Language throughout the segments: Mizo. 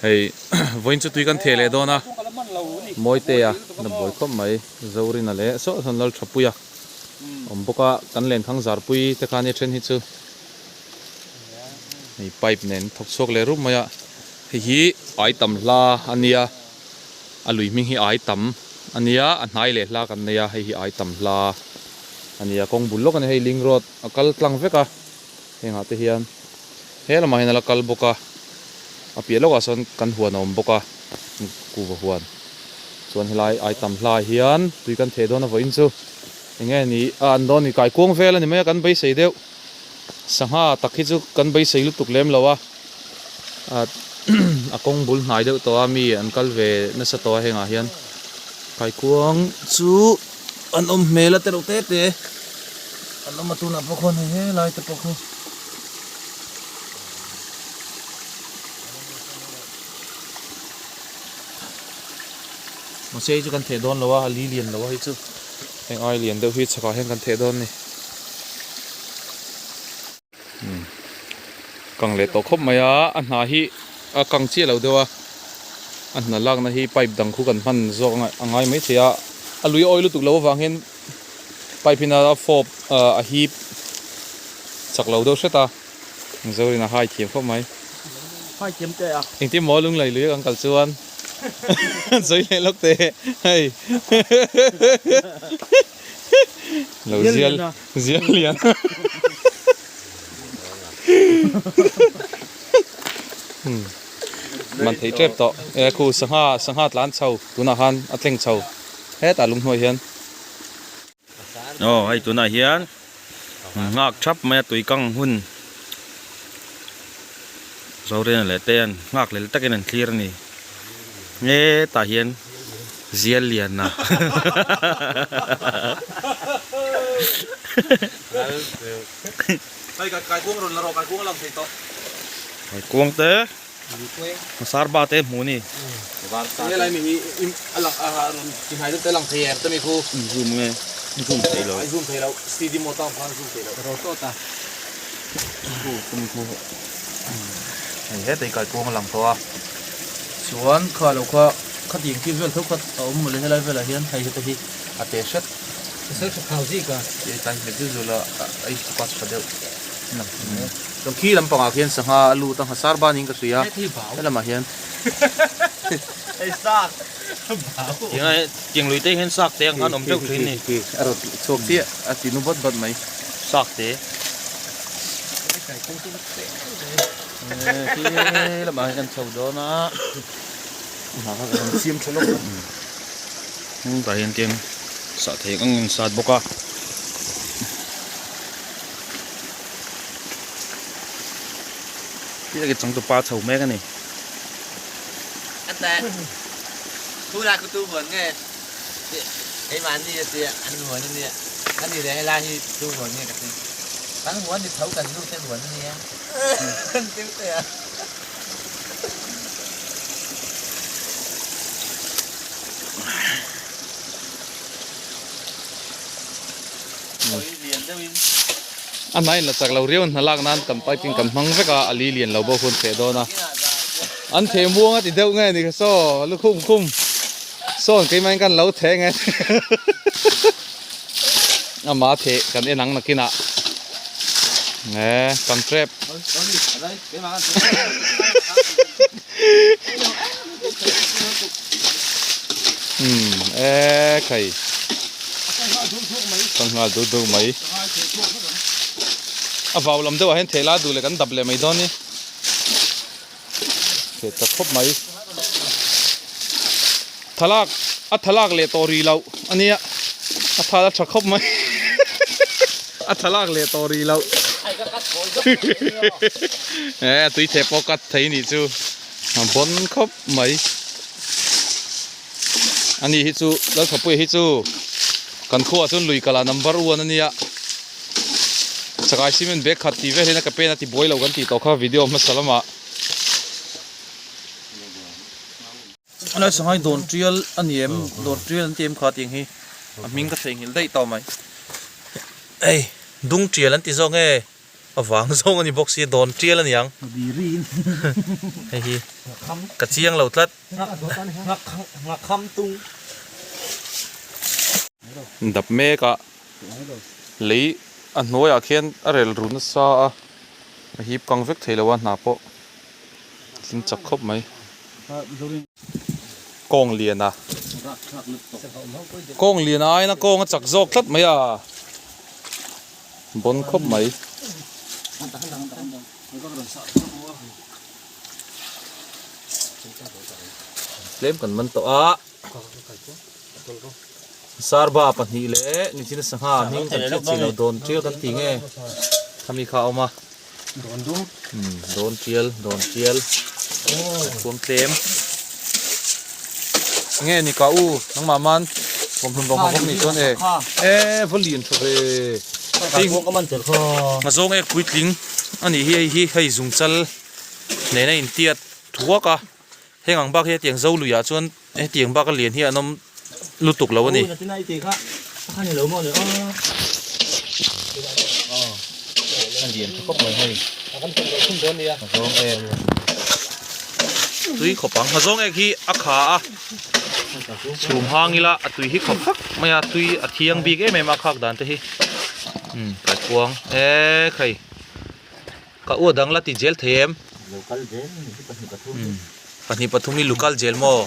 Hei vawiin chu tui kan theh leh dawn a, Mawitea na buai khawp mai, Zorina leh saw sawn Lalthapuia awm bawk a, kan lenkhang zarpui te kha nia then hi chu hei pipe nen thawk chhuak leh rup mai a, hei hi ai tam hla a nia, a lui hming hi ai tam a nia, a hnai leh hla kan nei a, hei hi ai tam hla a nia, kawng bul lawk a ni, hei link road a kal tlang vek a. Hengah te hian he lamah hian a la kal bawk a, a piah lawkah sawn kan huan a awm bawk a, kuhva huan. Chuan helai ai tam hlaiah hian tui kan theh dawn a vawiin chu eng nge ni a an dawn ni kaikuang vel a ni mai a kan beisei deuh. Sangha tak hi chu kan beisei lutuk lem lo a, a kawng bul hnai deuh tawh a mi an kal ve nasa tawh a hengah hian kaikuang chu. An awm hmel a tereuh te te an awm a tunah pawh khawn hei helai te pawh khu. Mahse hei chu kan theh dawn lo a, a li lian lo a hei chu heng ai lian deuh hi chhakah hian kan theh dawn a ni. Kang leh tawh khawp mai a, a hna hi a kang chiah lo deuh a, a hna lakna hi pipe dang khu kan hman zawk a ngai mai thei a, a lui awi lutuk lo avang hian pipe in a fawp a hip chak lo deuh hret a, Mizorin a hai thiam khawp mai. Hai thiam teh a. Engtin maw lunglei lui a kan kal chuan sawi leh lawk teh hei. Lo zial zial lian. Man thei tep tawh. E khu sangha sangha tlan chho tunah khan a tleng chho hetah lung hnuai hian. Aw hei tunah hian nghak thap mai a tui kang hun Zorina leh te an nghak lel takin an thlir a ni. Hetah hian zial lian a Kaikuang te sar ba te hmuh a ni. Zoom nge zoom thei lo. Hei hetah hi kaikuang a lang tawh a chuan kha lo kha khatiang khi vel tho kha a awm mawle helai velah hian hei heta hi a te hret tlai hmet zut zut a a in focus tha deuh chuan khi lampangah khian sangha a lut a nghasar banin ka hria helamah hian Tiang lui te hian sak te ang khan awm deuh thin ni. A rawn chhuak chiah a ti nu bawt bawt mai. Sak te. Khi lamah hian kan chho dawn a. Hna kha kan siam tha lawk a. Tah hian tiang sah thei ang in sat bawk a. Khi changtupa chho mek a ni. A hna in la chak lo riau hna lak nan kan pipe in kan hmang vek a, a li lian lo bawk hun theh dawn a. An theh muang a ti deuh nge ni kha saw lukhum khum sawn keimah in kan lo theh nge ama theh kan en ang nakinah nge kan trap umm e khai ka nghal deuh deuh mai a vau lam deuh ah hian theh la duh leh kan dap leh mai dawn ni. Theh tak khawp mai. Thalak a thalak leh tawh rih loh a nia a thal a tha khawp mai a thalak leh tawh rih loh e a tui theh pawh cut thei nih chu a bawn khawp mai ani hi chu Lalthapuia hi chu kan khuaah chuan lui kala number one a nia. Chakai cement bag khat tih vel hian a ka pen a ti buai lo kan tih tawh kha video hmasa lamah. Helai sanghai dawn tial a ni em dawn tial an ti em kha tiang hi a hming ka theihnghilh daih tawh mai. Hei dung tial an ti zawk nge. A vang zawng a ni bawk sia dawn tial a niang. Hei hi ka chiang lo tlat. Dap mek a lei a hnuaiah khian a rel ru nasa a, a hip kang vek thei lo a hna pawh tling chak khawp mai. Kawng lian a kawng lian a aina kawng a chak zawk tlat mai a. Bon khawp mai. Tlem kan man tawh a. Sarba pahnih leh nichina sangha hming kan hriat chi lo dawn tial kan ti nge khami kha a awm a. Dawn tial dawn tial khuang tlem. Nge ni ka u nangmah man bawmhlum bawng ha bawk nih chuan e e va lian tha ve hmazawng ek puitling a nih hi hei hi hei zungchal nena intiat thuak a heng ang bak hi hetiang zo luiah chuan hetiang bak a lian hi an awm lutuk lo a ni. A lian tha khawp mai hei hmazawng ek tui khawp ang hmazawng ek hi a kha a chhum hang ila a tui hi khawp fak mai a tui a thiang bik em em a khak dan te hi umm kaikuang e khai ka u a dang la ti zel thei em pahnih pathum hi lukal zel maw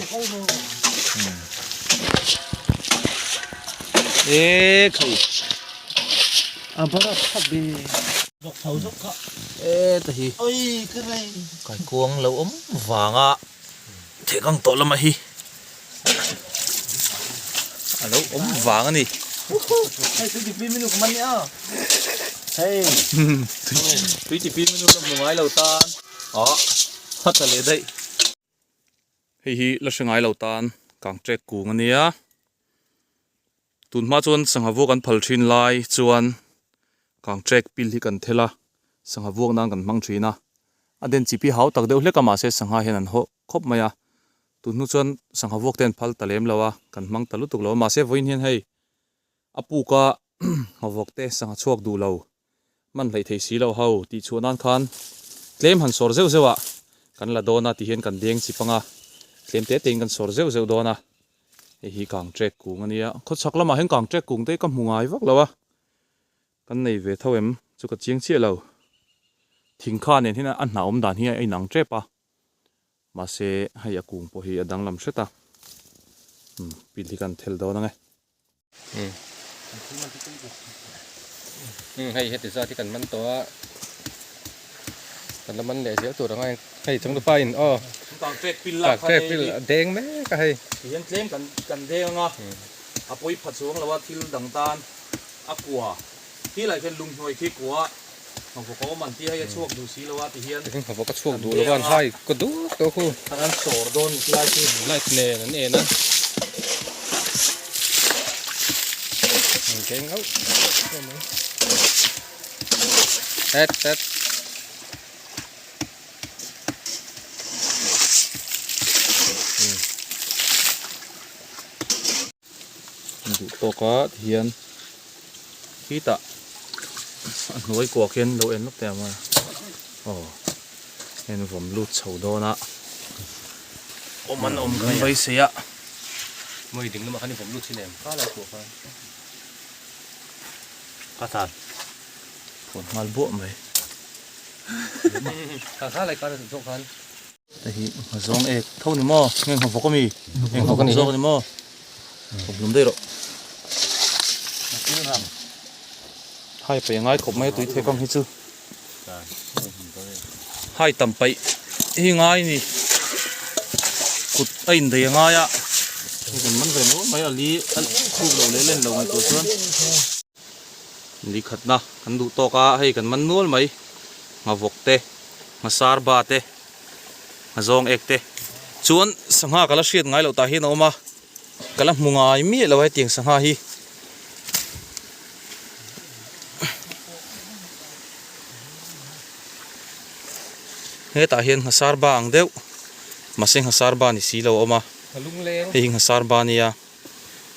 e khai a bara thak be e ta hi kaikuang lo awm vanga thehkang tawh lama hi a lo awm vang a ni tui ti pi menu la hmu ngai lo tan ah a tla leh daih hei hi la hre ngai lo tan kang trek kung a nia tun hma chuan sangha vuak an phal thin lai chuan kang trek pil hi kan thel a sangha vuak nan kan hmang thin a a den chi pi hau tak deuh hlek a mahse sangha hian an hawh khawp mai a tun hnu chuan sangha vuak te an phal ta lem lo a kan hmang ta lutuk lo a mahse vawiin hian hei a puk a nghavawk te sangha chhuak duh lo hman hleih thei si lo ho tih chhuah nan khan tlem han sawr zeuh zeuh ah kan la dawn a ti hian kan deng chip ang a tlem te te in kan sawr zeuh zeuh dawn a hei hi kang trek kung a nia khawchhak lamah hian kang trek kung te ka hmu ngai vak lo a kan nei ve tho em chu ka chiang chiah lo thingkha nen hian a hnah awm dan hi a inang tep a. Mahse hei a kung pawh hi a danglam hret a, umm pil hi kan thel dawn ang e. Umm hei heti zat hi kan man tawh a, kan la man leh zel tur ang a hei changtupa in aw kang trek pil lak kang trek pil a deng mek a hei. Tihian tlem kan kan deng ang a, a pawi pha chuang lo a thil dang tan a kua Khi lai khian lunghnuai khi kua nghavawk a awm an tia hei a chhuak duh si lo a ti hian Tihian nghavawk a chhuak duh lo a an hai ka duk tawh khu. An an sawr dawn ti lai khi. Light nen an en a. An keng auh auh mai. Tet tet. Duh tawk a tihian khitah a hnuai kuah khian lo en lawk teh ang a aw heng vawm lut chho dawn a awm an awm kan beisei a. Mawi ding lamah khan i vawm lut thin em kha lai kuah khan ka tan phuan nghal buah mai. Kha kha lai kar zawk khan. Hei hi nghazawng ek tho ni maw? Nge nghavawk a mi? Nge nghavawk zawk a ni maw? Thawmhlum daih rawh. Hai paih a ngai khawp mai a tui thek ang hi chu. Hai tam paih hi ngai ni. Kut a indaih a ngai a. Hei kan man ve nual mai a li a khuk loh leh len lo ngaihtuah chuan. Li khatna kan duh tawk a hei kan man nual mai nghavawk te nghasar ba te nghazawng ek te chuan sangha ka la hriat ngai loh tah hian a awm a ka la hmu ngai miah lo a hetiang sangha hi. Hetah hian nghasar ba ang deuh mahse nghasar ba ni si lo a awm a hei hi nghasar ba a nia.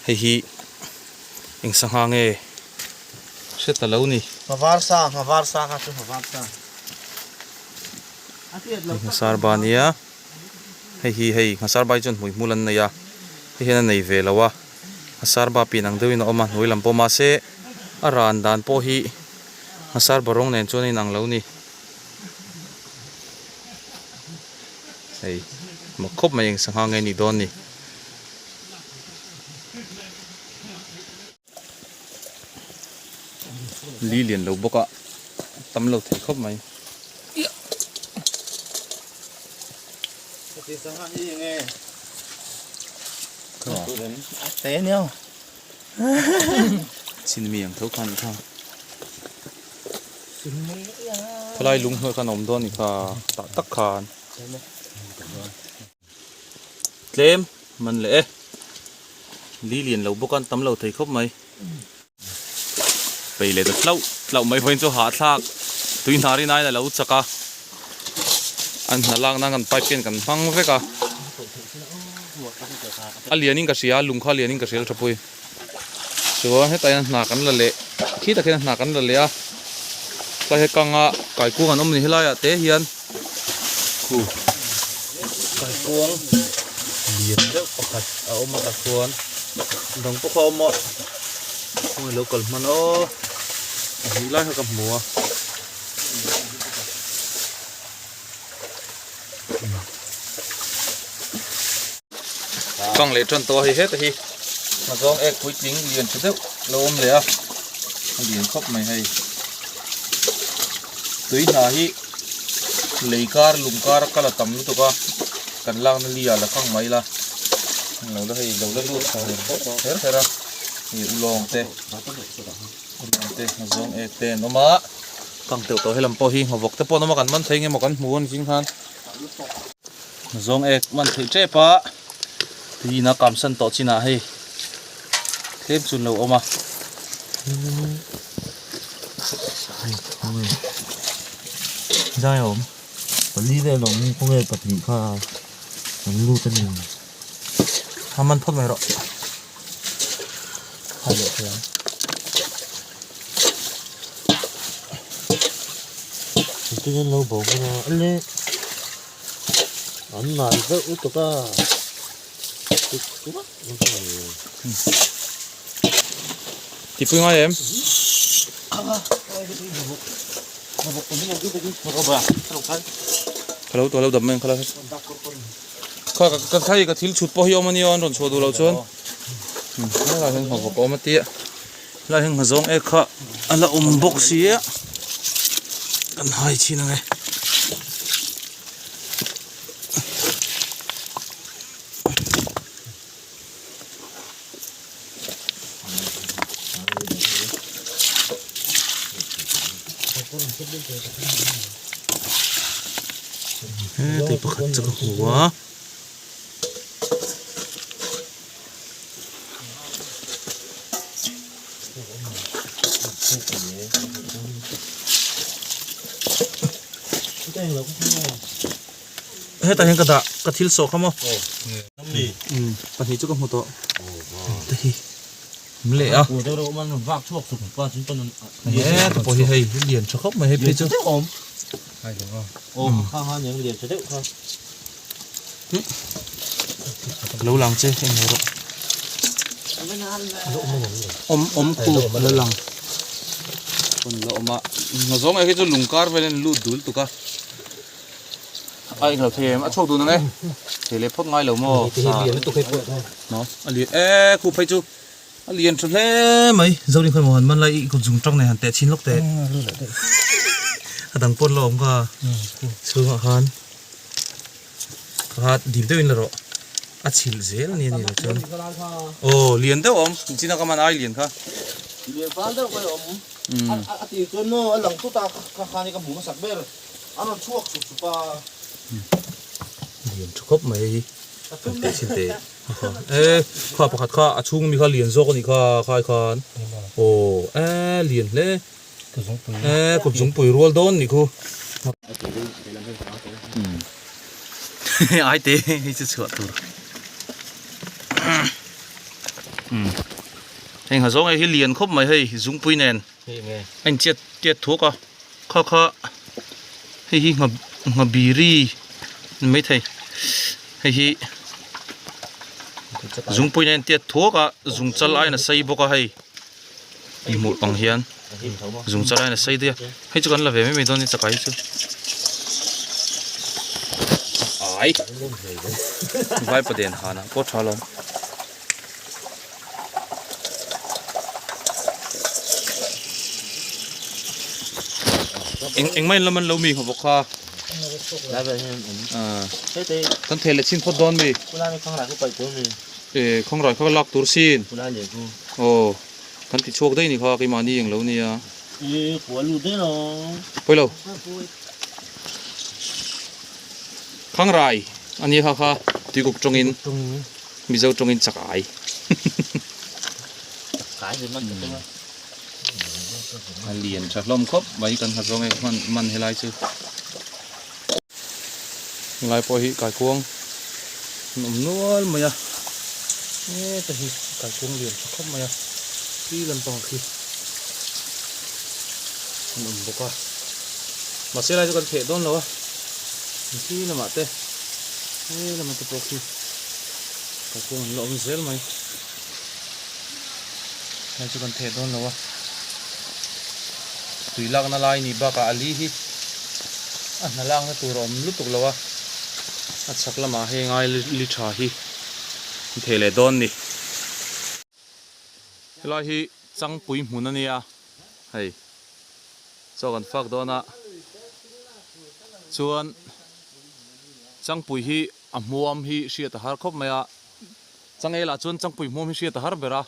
Hei hi eng sangha nge Hre ta lo ni. Nghavar sa, nghavar sa kha chu nghavar sa. Nghasar ba nia hei hi hei nghasar ba hi chuan hmuihmul an nei a hei hian a nei ve lo a nghasar ba pian ang deuhin a awm a hnuai lam pawh mahse a ran dan pawh hi nghasar ba rawng nen chuan a inang lo ni hei mak khawp mai eng sangha nge nih dawn ni. Li lian lo bawk a tam lo thei khawp mai. Chin mi ang tho khan kha khalai lung hnuai khan a awm dawn a ni kha tah tak khan Tlem man leh e. Li lian lo bawk a an tam lo thei khawp mai. Pei leh ta tlauh tlauh mai vawiin chu hahthlak tui hnar in ain a lo chak a. An hna lak nan kan pipe hian kan hmang vek a. A lian in ka hria a lung kha a lian in ka hria tha pui. Chuan hetah hian hna kan la leh khi tak hian hna kan la leh a. Tlai he kanga kaikuang an awm a ni helaiah te hian. Khu kaikuang lian deuh pakhat a awm a tah chuan dang pawh kha a awm a khawnge lo kal hman aw a hnih lai kha ka hmu a. Kang leh tan tawh a hei heta hi hmazawng ek puitling lian tha deuh lo awm leh a a lian khawp mai hei tui hna hi lei kar lung kar a kal a tam lutuk a kan lakna li ah la kang mai la lo la hei lo la lut chho kher kher a hei ulawng te ulawng te hmazawng ek te an awm a kang teuh tawh helam pawh hi nghawvawk te pawh an awm a kan man thei nge maw kan hmu a ni zing khan. Zawng ek man theih tep a tui in a kam san tawh chinah hei tlem chu an lo awm a. Zai awm pali vel awm khawnge pahnih kha an lut a ni. A man phawt mai rawh. Hai leh thei ang. Engtin an lo bo hman a ale an nal deuh lutuk a Tipui ngai em? Ka lo lo dap mai ang kha la kha ka khai ka thil chhut pawh hi a awm a nia an rawn chhuah duh loh chuan helaiah hian nghawk a awm a tia. Helai hian nghazawng ek kha a la awm bawk si a kan hai chhin ang e. He tui pakhat chu ka hmu a. Hetah hian ka dah ka thil sawh kha maw pahnih chu ka hmu tawh te hi awm leh a he pawh hi hei lian tha khawp mai hei phei chu Ka lo lang che eng rawh awm awm khu a lo lang hun la awm a hna zawng eh khi chu lung kar vel in lut dul tuk a a eng lo thei em a chhuak dun ang e thei leh phawt ngai lo maw no a lian e khu phei chu a lian tha hle mai zorin khawi maw han man lai i kut zung tang nei han teh chhin lawk teh a dang pawn la awm kha chhungah khan. Pakhat dil deuhin la rawh a chhilh zel a ni a ni lo chuan aw lian deuh a awm china ka man ai lian kha lian fal deuh mai a awm a tir chuan maw a lang tut a kha khan hi ka hmu hmasak ber a rawn chhuak sup sup a lian tha khawp mai hei kan teh chhin teh e kha pakhat kha a chhung ami kha lian zawk a nih kha khai khan aw e lian hle E kut zungpui rual dawn nih khu. Ai te hei chu chhuah tur. Hei nghazawng hi lian khawp mai hei zungpui nen a in chiat tiat thuak a kha kha hei hi ngha nghabiri ni maithei hei hi zungpui nen a in tiat thuak a zungchal aiin a sei bawk a hei i hmuh ang hian zungchal aiin a sei daih a hei chu kan la ve mai mai dawn a ni chakai hi chu ai vaipa den han ah pawh tha alawm. Eng engmah in la man lo mi nghaw bawk kha. Kan thei leh chin phawt dawn mi. E khawngrai kha lak tur sin. Aw kan ti chhuak daih ni kha keimahni eng lo nia. Pawi lo. Khangrai a nia kha kha tuikuk tawngin. Mizo tawngin chak ai. A lian tha hlawm khawp mai kan nghazawng e hman man helai chu. Helai pawh hi kaikuang an awm nual mai a. Heta hi kaikuang lian tha khawp mai a. Khi lampang khi an awm bawk a. Mahse helai chu kan theh dawn lo a. Khi lamah te he lamah te pawh khi. Kalkung an la awm zel mai. Hei chu kan theh dawn lo a. Tui lakna lai ni bakah a li hi a hna lakna tur a awm lutuk lo a. A chhak lamah hei ngai li tha hi an theh leh dawn ni. Helai hi Changpui hmun a nia hei chaw kan fak dawn a chuan Changpui hi A hmuam hi hriat a har khawp mai a, Changel ah chuan Changpui hmuam hi hriat a har ber a.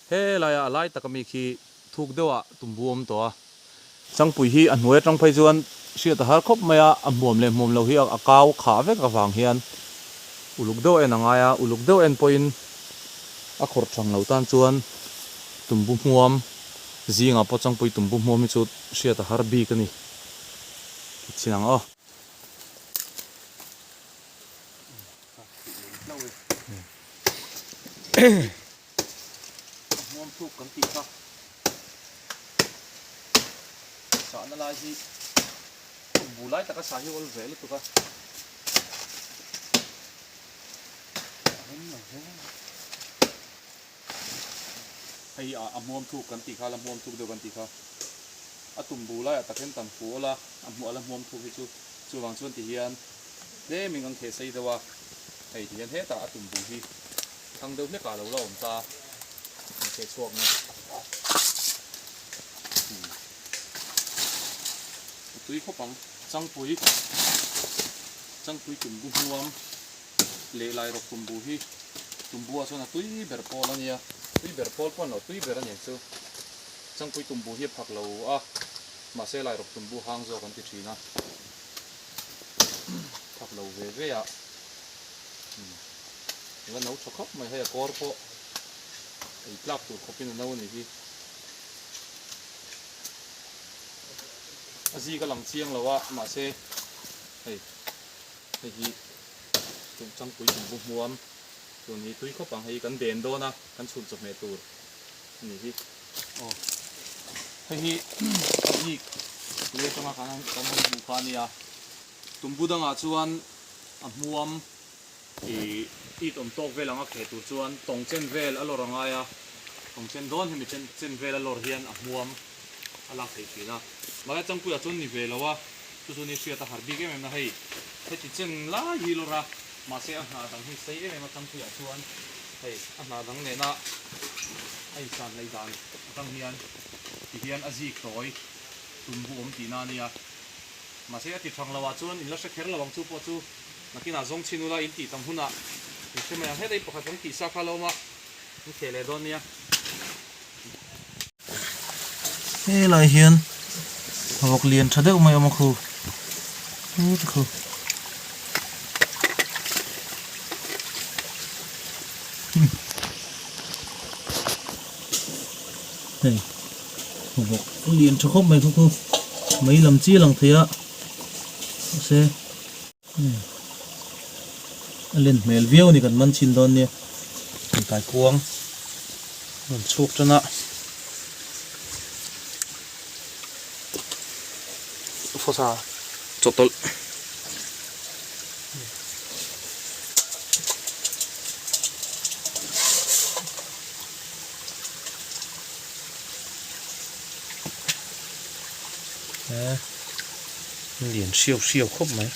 He laia a lai taka mi khi thuk deuh ah tumbu a awm tawh a. Changpui hi a hnuai atang phei chuan hriat a har khawp mai a, a hmuam leh hmuam lo hi a kau khah vek avang hian uluk deuh en a ngai a, uluk deuh en pawhin a khawrh thang lo tan chuan tumbu hmuam zingah pawh Changpui tumbu hmuam hi chu hriat a har bik a ni. Chin ang aw. Hmuam thuk kan tih kha sahna lai hi bu lai taka sah hi awl ve lutuk a. Hei a a hmuam thuk kan tih kha la hmuam thuk deuh kan tih kha a tum bu laiah tak hian tan fu awl a a hmuh a la hmuam thuk hi chu chuvang chuan ti hian tlem in kan kheh sei deuh a hei ti hian hetah a tum bu hi thlang deuh hlekah a lo la awm ta an kheh chhuak na a tui khawp ang changpui changpui tum bu hmuam. Leh lai rawk tumbu hi tumbu ah chuan a tui ber pawl a nia, tui ber pawl pawh an lo tui ber a niang chu. Changpui tumbu hi a phak lo a, mahse lai rawk tumbu hang zawk an ti thin a, phak lo ve ve a, la no tha khawp mai hei a kawr pawh ei tlak tur khawpin a no a nih hi. A zik a lang chiang lo a, mahse hei. Hei hi Changpui tumbu hmuam tun hi tui khawp ang hei kan den dawn a kan chhun chawhmeh tur a ni hi. Aw hei hi pahnih tui atanga kan kan han hmuh kha a nia tumbu dangah chuan a hmuam ih it awm tawk vel anga kheh tur chuan tawng chen vel a lawr a ngai a tawng chen dawn hemi chen chen vel a lawr hian a hmuam a lak theih thin a mahse Changpuiah chuan ni ve lo a. Chu chu ni hriat a har bik em em na hei heti chen lai hi lawr a, mahse a hnah dang hi sei em em a Changpuiah chuan hei a hnah dang nena a insan hlei dan atang hian ti hian a zik tawi tumbu awm tihna a nia. Mahse a ti thang lo ah chuan in la hre kher lo ang chu pawh chu nakinah zawng chhin ula in tih tam hunah in hre mai ang. Heta in pakhat kan tih sa kha la awm a, in kheh leh dawn nia. Helai hian vawk lian tha deuh mai a awm a khu chu khu hei vawk lian tha khawp mai khu khu mei lam chi a lang thei a mahse a len hmel viau a ni kan man chhin dawn nia. Kaikuang. Rawn chhuak tan a. Fawsa. Chawhtawlh. Lian hriau hriau khawp mai.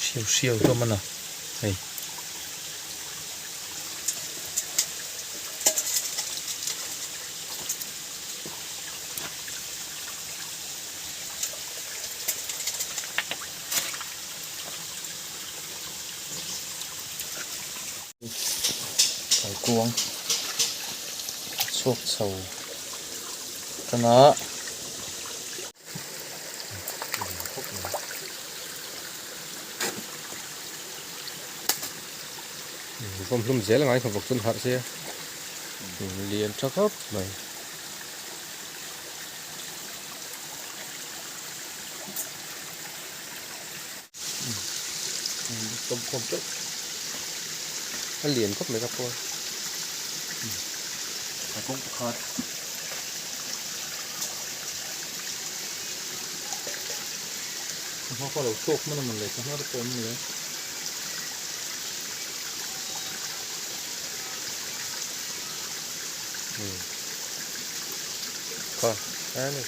Hriau hriau hlawm a na hei. Kaikuang chhuak chho tan a. Vawm hlum zel ngai kha vawk chuan harh sia lian tha khawp mai. A lian khawp mai ka pawn. A kawng pakhat. Hma kha lo chhuak hman a mawn le, sangha te pawh a awm le. Kha, a ni.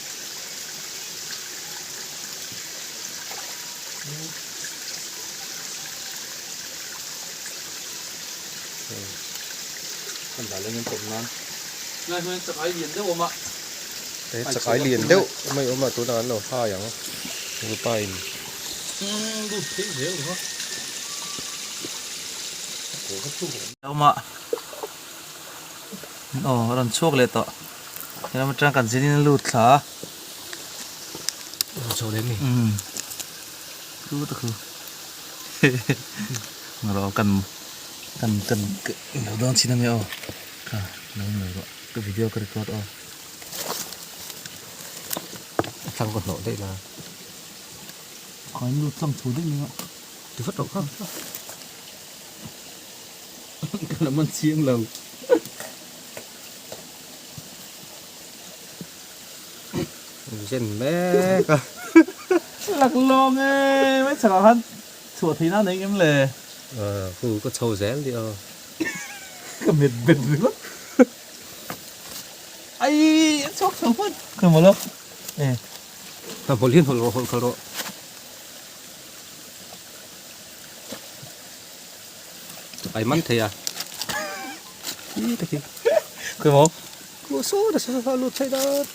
Kan dah lengin tawp nan. Ngai hmel chakai lian deuh awm a. He chakai lian deuh mai awm a tunah an lo hai ang rupa in. Lut phei zel ringawt. Awm a. Aw a rawn chhuak leh tawh. Helam atang kan zin in a lut thla a. Rawn chho leh mi. Khu ta khu. Ngarawh kan kan kan lo dawn chin ange aw. Kha lo in lo rawh ka video ka record aw. A thlang ka hnawh daih la. Kha in lut tlang chho daih mai a. Ti vat rawh kha. Ka la man chiang lo. Zen mek a. Lak lawng e, mai chhakah khan chhuah theihna a nei ngem le? Hu ka chho zel ni aw. Ka met bet ringawt. Ai, a chhuak chho hman. Ka mawl a. E. Ka mawl hian hawlh rawh, hawlh khalh rawh. Ai man thei a. Khi ta khi. Khoi maw? Ku saw ta saw saw lut thei dat.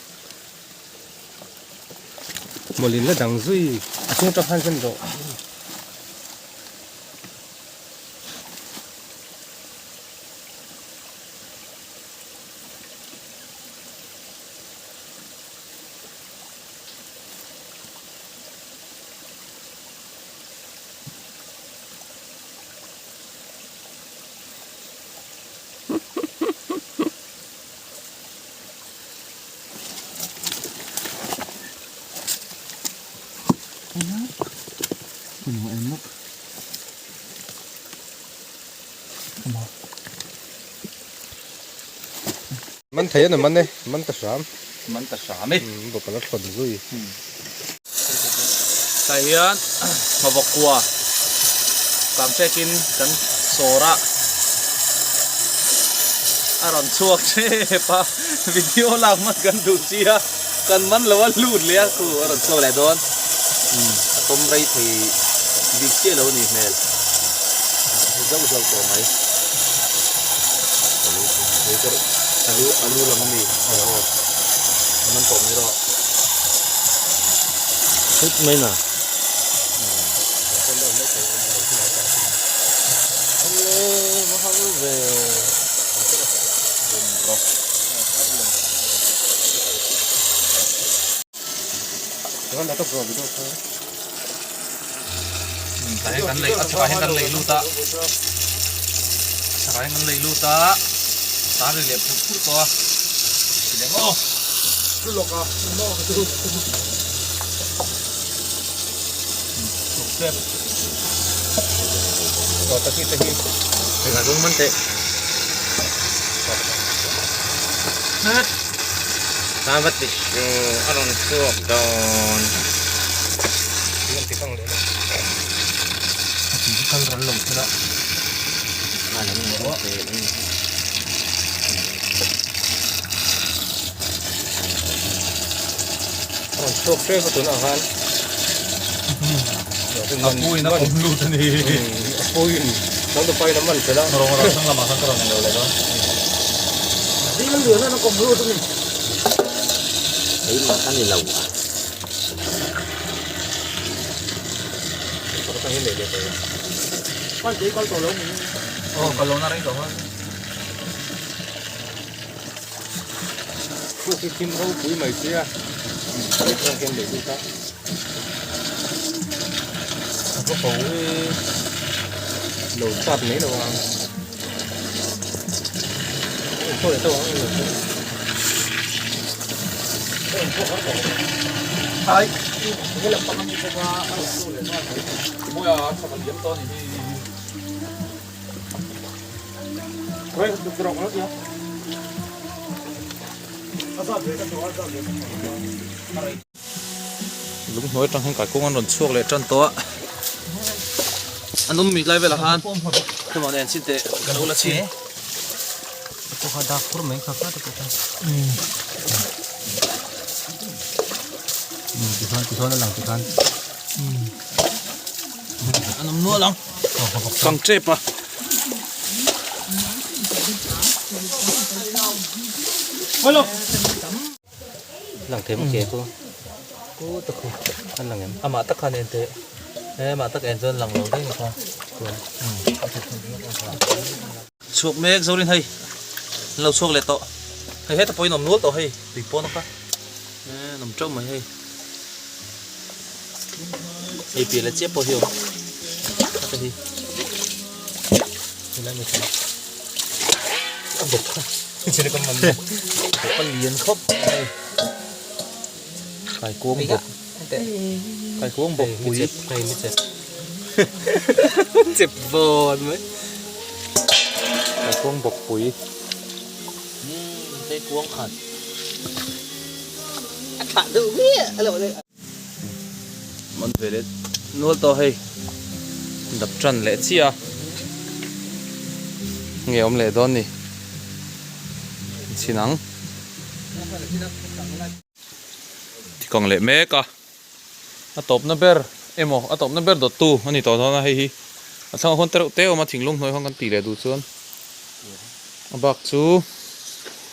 Mawlin la dang zui a chung tang khan zen rawh. Man thei a ni man e, man ta hram. Man ta hram e. Bawp a la thlawn zui. Tah hian hmawk kua kang chekin kan sawr a, a rawn chhuak tep a, video lak hman kan duh chi a, kan man lo a lut leh a khu a rawn chhuak leh dawn, a tawm rei thei bik chiah lo a nih hmel, a zauh zauh tawh mai, a lu lam a mi aw a man tawh mai rawh. Thut mai na. Tah hian kan lei a chhakah hian kan lei lut a a chhakah hian kan lei lut a tan ri leh phurh phurh tawh a ti leh maw Het. Sava tissue a rawn chhuak dawn. Kal ral lo thil a. A rawn chhuak hrep a tunah khan. A puiin a awm lut a ni. A puiin changtupa in a man fel a. Rawng rawng thlang lamah khan ka rawn lo leh dawn. Ding lian a kawm lut a ni. Keimah ka ni lo a. Kal tui kal tawh lo ni. Aw kal lo na reng tawh kha. Puk hi thim ropui mai sia. Hei chuan hian lei lut a. A va ko hi lo chat mai lo a. Khaw leh tawh ang lo chu. Ai. He lam pang ami bawk a a rawn tu leh nghal mai. Mawi a chhak a liam tawh a ni hi. Lunghnuai atang hian kaikawng an rawn chhuak leh tan tawh a, an awm mi lai velah khan hema nen chin teh ka lo la chhin. An awm nual ang. Kang tep a. Lang thei maw ke chu ku ta khu an lang em. Amah tak khan en teh he amah tak en chuan lang lo daih kha chuan chhuak mek zorin hei an lo chhuak leh tawh hei heta pawhin awm nual tawh hei tui pawn a kha e an awm teuh mai hei. Hei piah leh chiah pawh hi a awm heta hi helai mai chu a bawk kha bawk a lian khawp mai kaikuang bawk kaikuang bawk pui hei mi chep chep vawn mai kaikuang bawk pui kaikuang khat. A thlah deuh miah a lo le. Man ve leh nual tawh hei dap tan leh chiah a nge awm leh dawn ni chhin ang tikang leh mek a a tawpna ber emaw a tawpna ber dawt tu a ni tawh dawn a hei hi a thlangah khuan tereuh te a awm a thinglung hnuai khan kan tih leh duh chuan a bak chu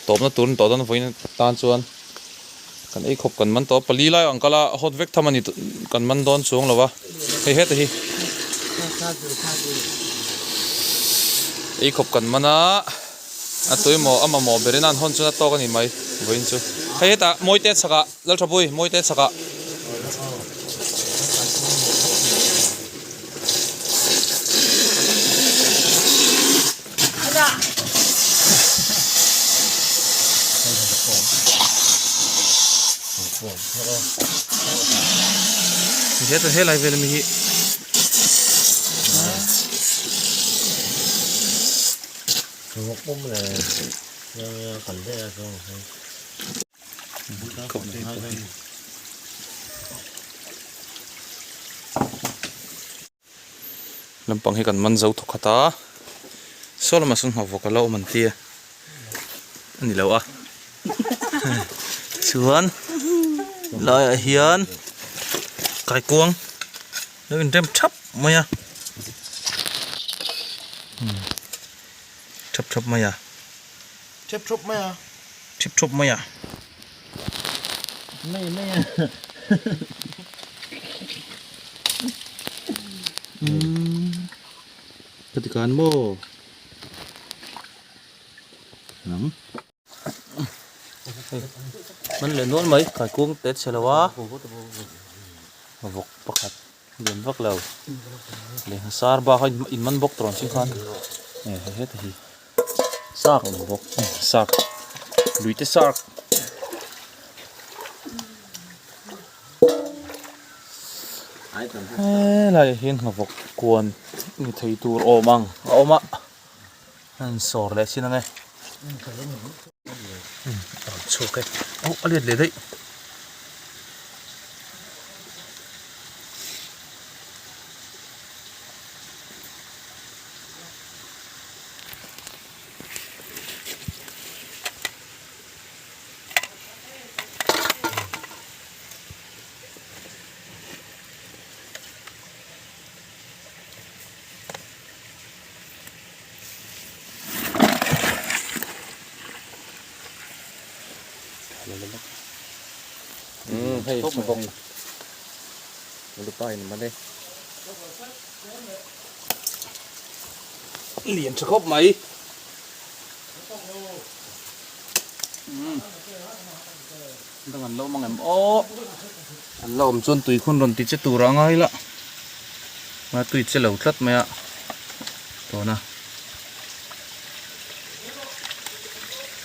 tawpna tur a ni tawh dawn a vawiin tan chuan. Kan ei khawp kan man tawh a, pali lai ang kal a hot vek tham a ni kan man dawn chuang lo va, hei heta hi ei khawp kan man a, a tuimaw a mamawh ber in a an hawn chuan a tawk a ni mai vawiin chu, hei hetah Mawite chhakah Lalthapui Mawite chhakah. Heta helai vel ami hi Lampang hi kan man zo thawk khat a saw lamah sawn nghawk vawk a la awm an tia a ni lo a chuan laiah hian kaikuang lo inrem thap mai a thap thap mai a thep thap mai a thep thap mai a. Mai mai a. Ka ti khan maw nang man leh nual mai kaikuang te chhe lo a vawk pakhat lian vak lo lehkha sar bak a in man bawk tawh ang chhing khan e heta hi. Sark awm bawk sark lui te sark helaiah hian hnawvawk kuan ni thei tur awm ang a awm a a in sawr leh sin ange. Chhuak e. Oh a let leh daih. Umm hei bawk lupa in man e lian tha khawp mai umm dang an lo mang em aw an la awm chuan tui khawn rawn ti che tur a ngai la a tui che lo tlat mai a tawna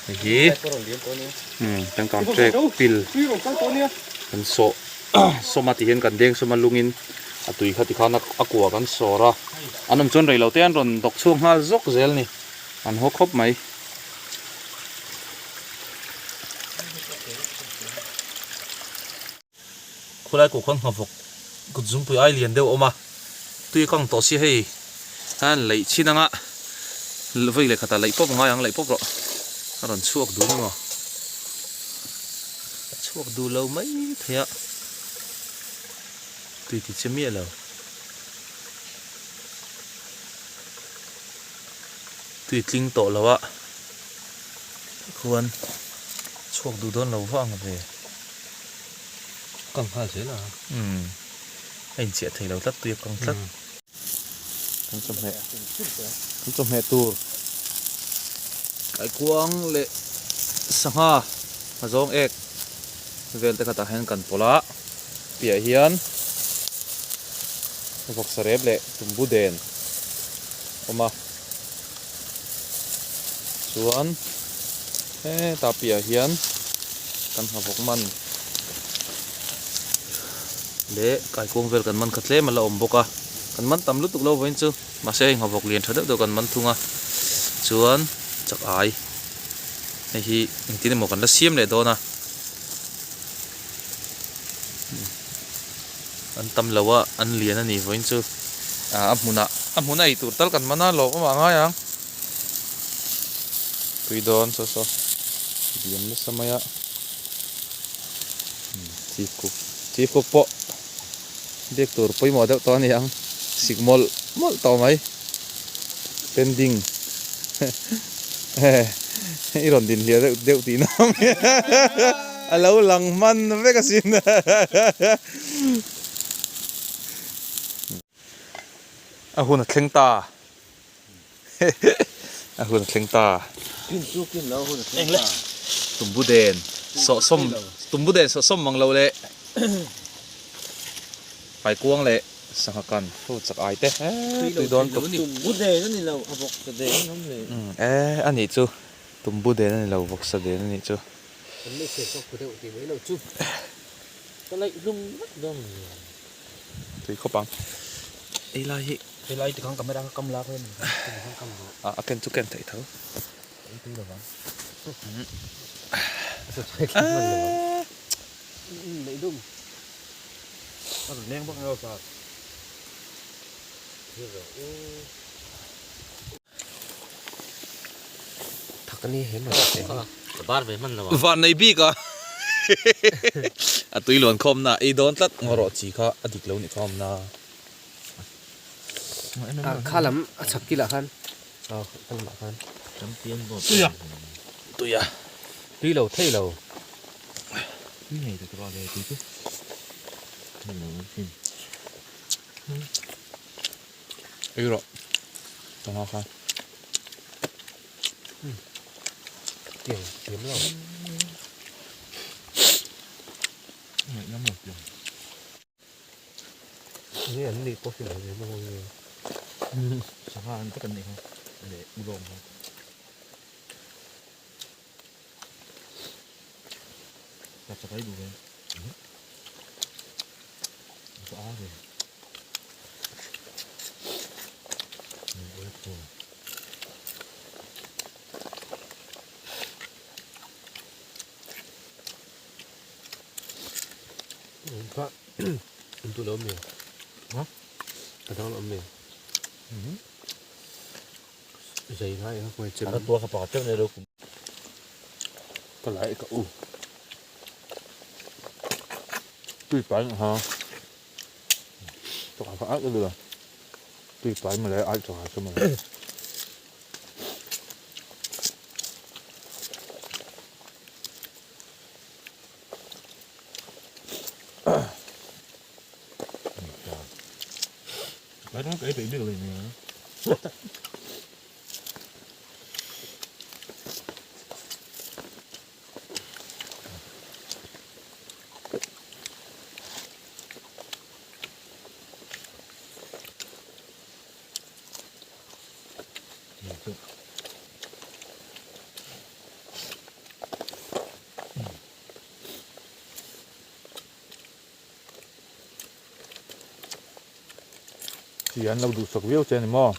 hei hi umm tangkang trek pil kan sawh sawm a ti hian kan deng sawm a lungin a tui kha tikhan a kua kan sawr a an awm chuan reilote an rawn dawk chhuak nghal zawk zel a ni an haw khawp mai. Khulai kawh khuan nghavawk kut zungpui ai lian deuh a awm a, tui a kang tawh si hei han laih chhin anga vawi leh khatah laih pawp a ngai ang laih pawp rawh a rawn chhuak duh emaw a chhuak duh lo mai thei a tui ti che miah lo. Tui tling tawh lo a khuan chhuak duh dawn lo vang ve. Kang nghal zel a. Umm a inchiah thei lo tlat tui a kang tlat. Kan chawhmeh kan chawhmeh tur kaikuang leh sangha a zawng ek vel te khatah hian kan pawlh a piah hian vawksa rep leh tumbu den awm a chuan heta piah hian kan hna vawk man leh kaikuang vel kan man kha tlem a la awm bawk a kan man tam lutuk lo vawiin chu mahse hei nghavawk lian tha deuh deuh kan man thung a chuan chak ai hei hi engtin emaw kan la siam leh dawn a an tam lo a an lian a ni vawiin chu ah a hmunah a hmun a ei tur tal kan man a lawm awm ah ngai ang tui dawn saw saw lian nasa mai a chief cook chief cook pawh biak tur pawimawh deuh tawh a ni ang sik mawlh mawlh tawh mai pending i rawn din hliah deuh deuh tihna a lo lang hman vek asin a hun a thleng ta a hun a thleng ta tumbu den sawhsawm tumbu den sawhsawm mang lo leh Kaikuang leh sangha kan ho chak ai te tui dawn tuk. Tumbu den a ni lo a vawksa den a awm leh. E a nih chu tumbu den a ni lo vawksa den a nih chu. Kan lei chhe chawk deuh tih mai lo chu ka laih hlum vek dawn a ni. Tui khawp ang. Ei lai hi. Ei lai tikhan camera kha kam la khawi a ni khan kam rawh. A a ken chu ken theih tho. Ei tui lo vang. Neih dum. Van nei bik a a tui luan khawm na ei dawn tlat ngaw rawh chi kha a dik lo nih kha awm na. Kha lam a chhak kilah khan kha lamah khan tuia tuia tui lo thei lo. Ei rawh tanga kha. Tiang thiam lo. Ngaihnawm lo tiang. Nge an nih pawh hrilh ve maw nge. Sangha an tak an nih kha leh ulawng kha. Ka chakai duh ve. Ka a ve. Kha an tu lo mi. Ha? Ka dang lo mi. Zai ngai ka koi chem. Ka tua ka pa teuh nei lo kum. Ka lai ka u. Tui pai ha. Chok ka ai ka Tui pai ma le ai chok ha chuma. Cái đó cái bị biết liền nè. Chi an lo duhsak viau che a ni maw?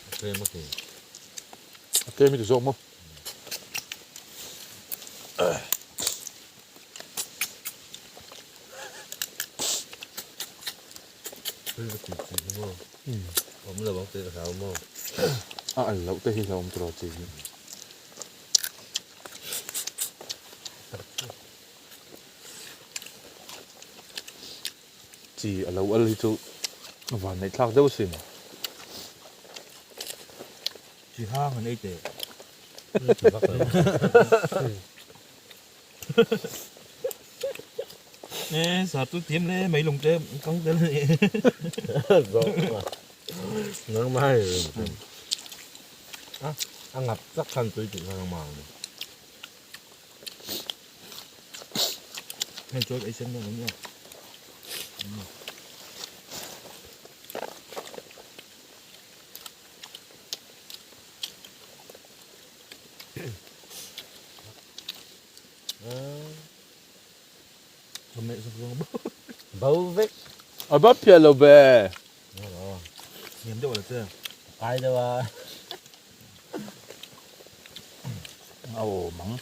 A tlem a ti. A tlem i ti zawk maw? A al loh te hi hlauhawm tawh chi hi. Chi a lo al hi chu van neih thlak deuh sin. Chi hang an ei teh. Nè, sao tôi tìm lên mấy lồng tre căng tên này. Nang mai. A a ngap tak khan tui tih kha mang. Hei chuan ei sen dawn awm lo. Bo vek. A va phiah lo ve. Niam deuh la che. Kai deuh a. A aw mang.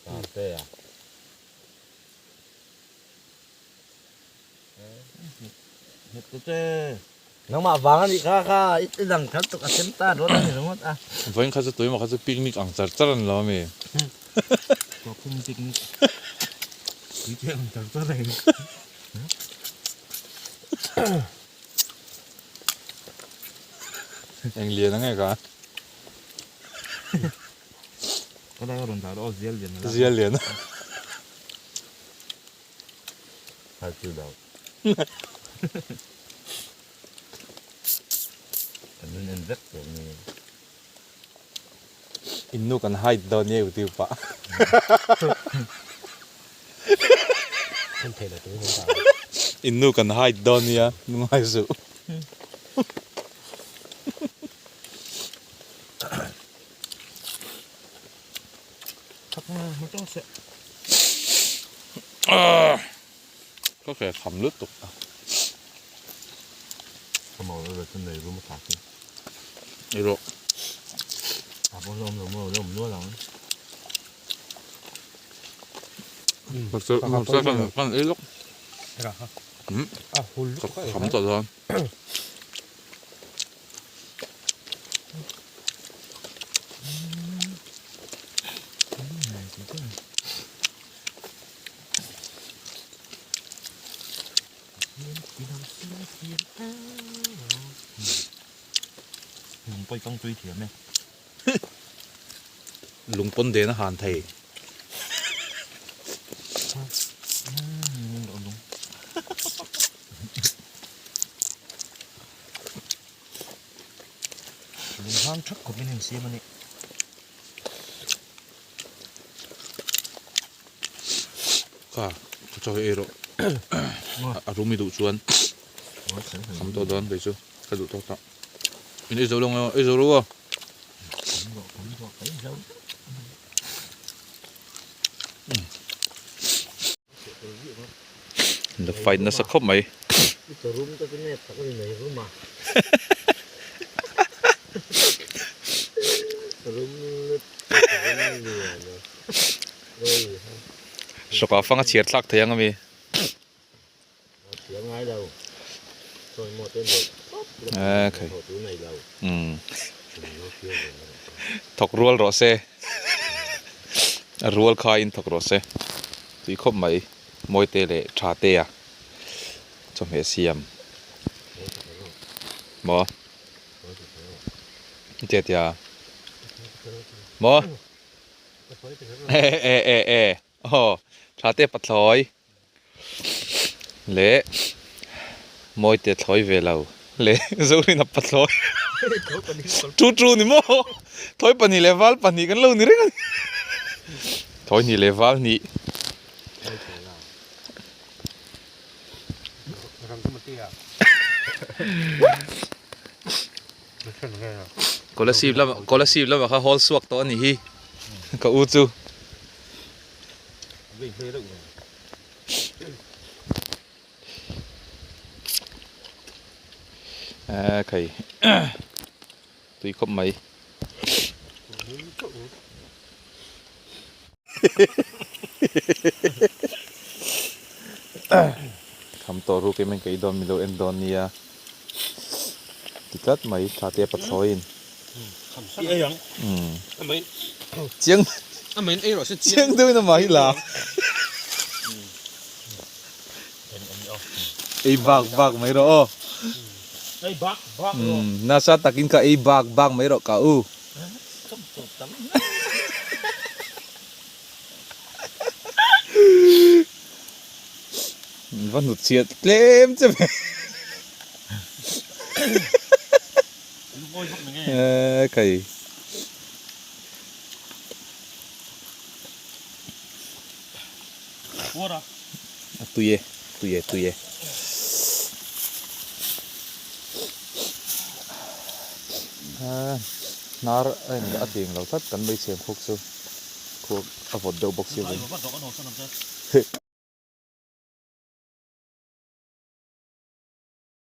Ta te a. Nghet ta che. Nangmah vang a nih kha kha i dang khat tuk a sem ta rawt a ni ringawt a. Vawiin kha chu tuimaw kha chu picnic ang char char an lo a mi. Tuakhum picnic. Tui te ang char char reng. Eng lian ang e ka. Ka dai a rawn dah rawh aw zial lian a la. Zial lian. Har chu lo. Kan nun en vek tur ni. In nu kan hide dawn nia u tiu pah. Kan theih lo tur kan dah. In nu kan hide dawn nia nungai suh. Ka ke kham lutuk a. Ka mau lo chu nei rum a tha khi. Ei rawh. A pawh hlawm lo maw lo nual ang. Kan ei lawk. Ka kham tawh dawn. Lung pawi kang tui thiam e. Lung pawn den a han thei. Lung hang thak khawpin a insiam a ni. Kha ka chaw hi ei rawh a rum i duh chuan kham tawh dawn kei chu ka duh tawk tawh in ei zo lo nge ei zo lo aw. La fight nasa khawp mai. Hrawkah fang a chhiar thlak thei ang ami. Thawk rual rawh se. A rual khaiin thawk rawh se. Tui khawp mai Mawite leh Thatea chawhmeh siam. Maw? Tia tia. Maw? E e e e. Aw, Thatea pathlawi leh Mawite thlawi ve lo leh Zorina pathlawi tu tu ni maw? Thlawi pahnih leh val pahnih kan lo ni reng a ni. Thlawi hnih leh val hnih. Kolasib lamah Kolasib lamah kha hawl suak tawh a ni hi ka u chu. Eee khai tui khawp mai. Kham tawh ruk em ka ei dawn milo en dawn nia ti tlat mai tha te pathlawiin chiang chiang deuhin amah hi la ei bak bak mai rawh aw nasa takin ka ei bak bak mai rawh ka u. Va hnut chhiat tlem che ve. Eee kai. A tui e, tui e, tui e. Hnar a eng a cheng lo tlat kan mai chhem khuk chu khuak a vawt deuh bawk si avang.